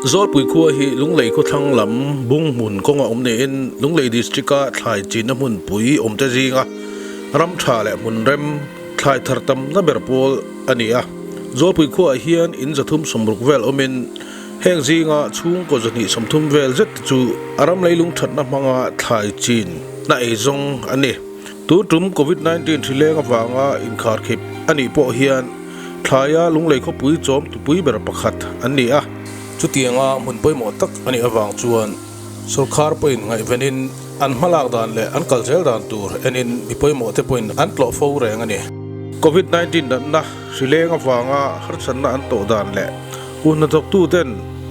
Zawlpui khua hi Lunglei khawthlang lam bung hmun kawnga awm niin Lunglei District-a thlai chinna hmunpui awmte zinga ram tha leh hmun rem thlai thar tamna ber pawl a ni a. Zawlpui khuaah hian in 360 vel awmin heng zinga chhungkaw 230 vel zet te chu a ram leilung thatna hmanga thlai chinna eizawng a ni. Tun tum Covid 19 hri leng avanga inkharkhip a nih pawh hian thlaia Lunglei khawpui chawm tupui ber pakhat an ni a. Chutianga hmun pawimawh tak a nih avang chuan sawrkar pawhin ngaihvenin an hmalak dan leh an kal zel dan tur enin mi pawimawh te pawhin an tlawh fo reng a ni. Covid 19 natna hri leng avanga harsatna an tawh dan leh kuhnathawktu ten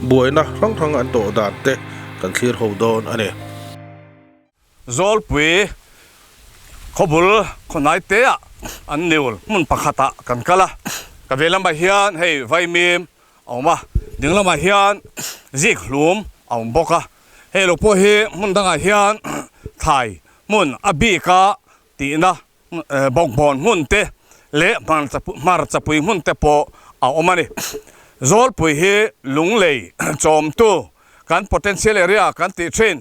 buaina hrang hrang an tawh dan te kan thlir ho dawn a ni. Zawlpui khawbul khawnai te ah an niul hmun pakhat ah kan kal a, ka ve lamah hian hei vaimim a awm a, ding lamah hian zik hlum a awm bawk a, hei lo pawh hi hmun dangah hian thlai hmun a bik a tihna bawkbawn hmun te leh hmarchapui hmun te pawh a awm a ni. Zawlpui hi lunglei chawmtu kan potential area kan tih thin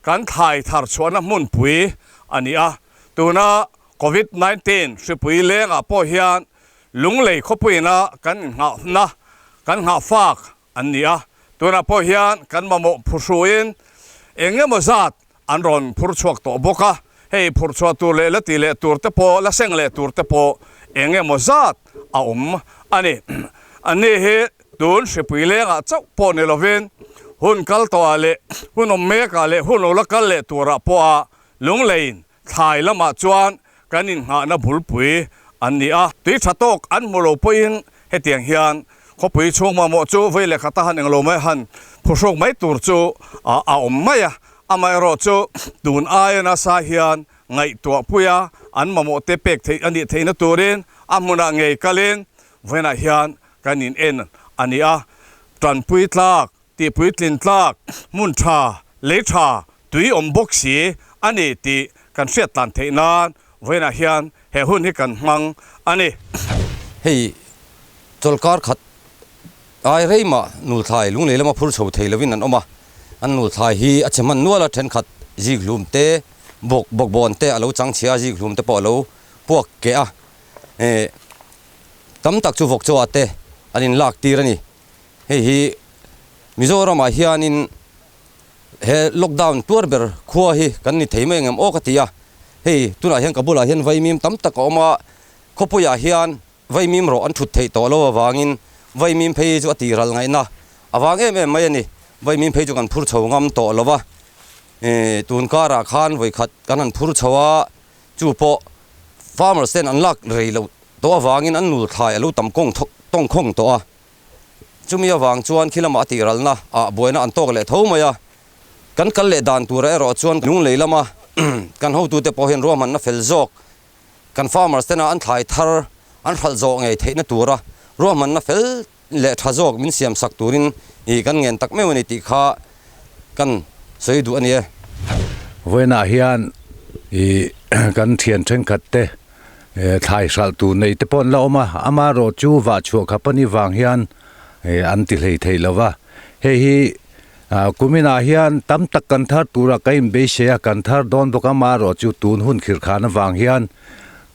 Kan thlai thar chhuahna hmunpui a ni a, tuna Covid 19 hripui lengah pawh hian Lunglei khawpuina kan inngahna kan nghahfak an ni a, tunah pawh hian kan mamawh phuhruin eng emaw zat an rawn phur chhuak tawh bawk a, hei phur chhuah tur leh la ti leh tur te pawh la seng leh tur te pawh eng emaw zat a awm a ni. Anni hi Tun hripui lengah chauh pawh ni lovin hun kal tawhah leh hun awm mekah leh hun lo la kal leh turah pawha lungleiin thlai lamah chuan kan innghahna bulpui an ni a. Tui tha tawk an hmu lo pawhin hetiang hian khawpui chhung mamawh chu vei leh khata han englo mai han phuhruk mai tur chu a awm mai a, amaherawhchu tun aia nasa hian ngaihtuahpuia an mamawh te pek theih a nih theihna turin a hmunah ngei kalin vawiinah hian Kan in en a ni a, tanpui tlak, tihpuitlin tlak, hmun tha, lei tha, tui awm bawk si a ni tih kan hriat tlan theih nan vawiinah hian he hun hi kan hmang a ni. Hei chawlhkar khat ai rei mah nulthlai lunglei lama phur chho thei lovin an awm a, an nulthlai hi a che hman nual a, thenkhat zik hlum te, bawk bawkbawn te a lo chang chhia a, zik hlum te pawh a lo puak keh a, eh. Tam tak chu vawk chaw ah te an in lak tir a ni. Hei hi Mizoram ah hianin he lockdown tuar ber khua hi kan ni thei mai ang em aw ka ti a. Hei tunah hian ka bulah hian vaimim tam tak a awm a, khawpui ah hian vaimim rawh an thut theih tawh lo avangin vaimim phei chu a tih ral ngaihna avang em em mai a ni. Vaimim phei chu kan phur chho ngam tawh lo va, tun karah khan vawikhat kan han phur chho a, chu pawh farmers ten an lak rei loh tawh avangin an nul thlai a lo tam kawng tawng khawng tawh a, chumi avang chuan khi lamah a tih ralna ah buaina an tawk leh tho mai a, kan kal leh dan turah erawh chuan lunglei lama kan hotute pawh hian ruahmanna fel zawk kan farmers tena an thlai thar an hralh zawh ngei theihna tura ruahmanna fel leh tha zawk min siam sak turin ih kan ngen tak meuh a ni tih kha kan sawi duh a ni e. Vawiinah hian ih kan thian thenkhat te thlai hralh tur nei te pawh an la awm a, amaherawh chu vah chhuah khap a nih vang hian an ti hlei thei lo va, hei hi kuminah hian tam tak kan thar tura ka inbeisei a, kan thar dawn bawk a, amaherawh chu tun hun khirhkhan avang hian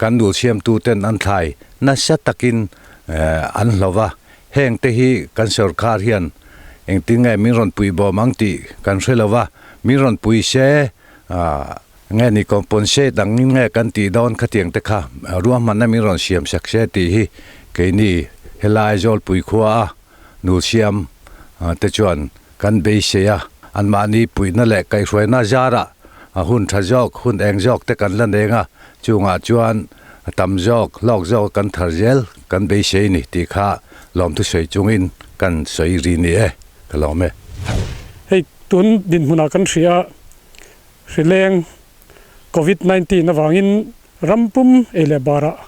kan dul siamtu ten an thlai nasa takin an hlo va, heng te hi kan sawrkar hian engtin nge min rawn pui bawm ang tih kan hre lo va, min rawn pui se. Nge ni compensate ang in nge kan tih dawn khatiang te kha ruahmanna min rawn siam sak se tih hi keini helai Zawlpui khua a nul siam te chuan kan beisei a, anmahni puihna leh kaihhruaina zarah hun tha zawk, hun eng zawk te kan la neng a, chungah chuan tam zawk, hlawk zawk kan thar zel kan beisei ni tih kha lawmthu sawi chungin kan sawi ri ni e, ka lawm e. Hei tun dinhmunah kan hria a. Hrileng Covid 19 avangin ram pum ei leh barah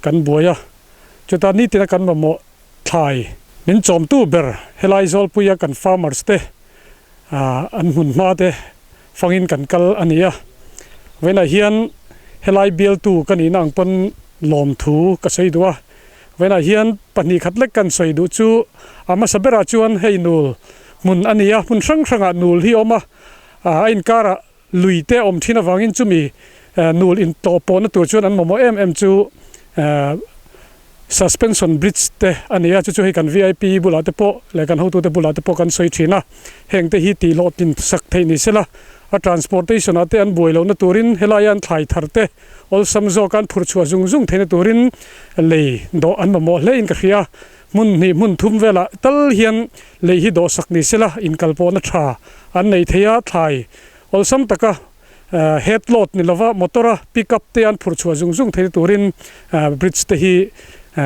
kan buai a, chutah nitina kan mamawh thlai min chawmtu ber helai Zawlpuia kan farmers te an hmun hma te fangin kan kal a ni a. Vawiinah hian helai bialtu ka nihna ang pawn lawmthu ka sawi duh a, vawiinah hian pahnih khat lek kan sawi duh chu a hmasa berah chuan hei nul. Hmun a ni a, hmun hrang hrangah nul hi a awm a, a inkarah lui te a awm thin avangin chumi nul intawh pawhna tur chuan an mamawh em em chu suspension bridge te a ni a, chu chu hei kan vip bulah te pawh leh kan hotute bulah te pawh kan sawi thin a, heng te hi tih hlawhtlin sak theih ni sela, a transportation ah te an buai lohna turin helaia an thlai thar te awlsam zawka an phurh chhuah zung zung theihna turin lei dawh an mamawh hle in ka hria. Hmun hnih hmun thum velah tal hian lei hi dawhsak ni sela inkal pawhna tha an nei thei a, thlai awlsam taka head load ni lova motor a pick up te an phurh chhuah zung zung theihna turin bridge te hi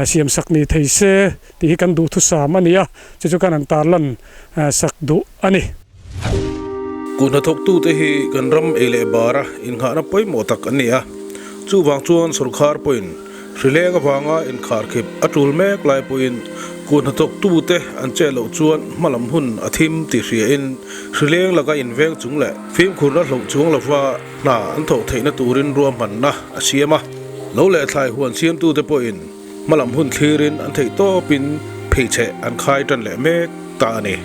siamsak ni thei se tih hi kan duhthusam a ni a, chu chu kan han tarlan sak duh a ni. Kut hnathawktute hi kan ram ei leh bara innghahna pawimawh tak an ni a, chuvang chuan sorkar pawhin hrileng avanga inkharkhip a tul mek lai pawhin kut hnathawktute an chet loh chuan hmalam hun a thim tih hriain hrileng laka inveng chung leh fimkhurna hloh chuang lova hna an thawh theihna turin ruahmanna a siam a. Lo leh thlai huan siamtute pawhin hmalam hun thlirin an theihtawpin pheichheh an khai tan leh mek ta a ni.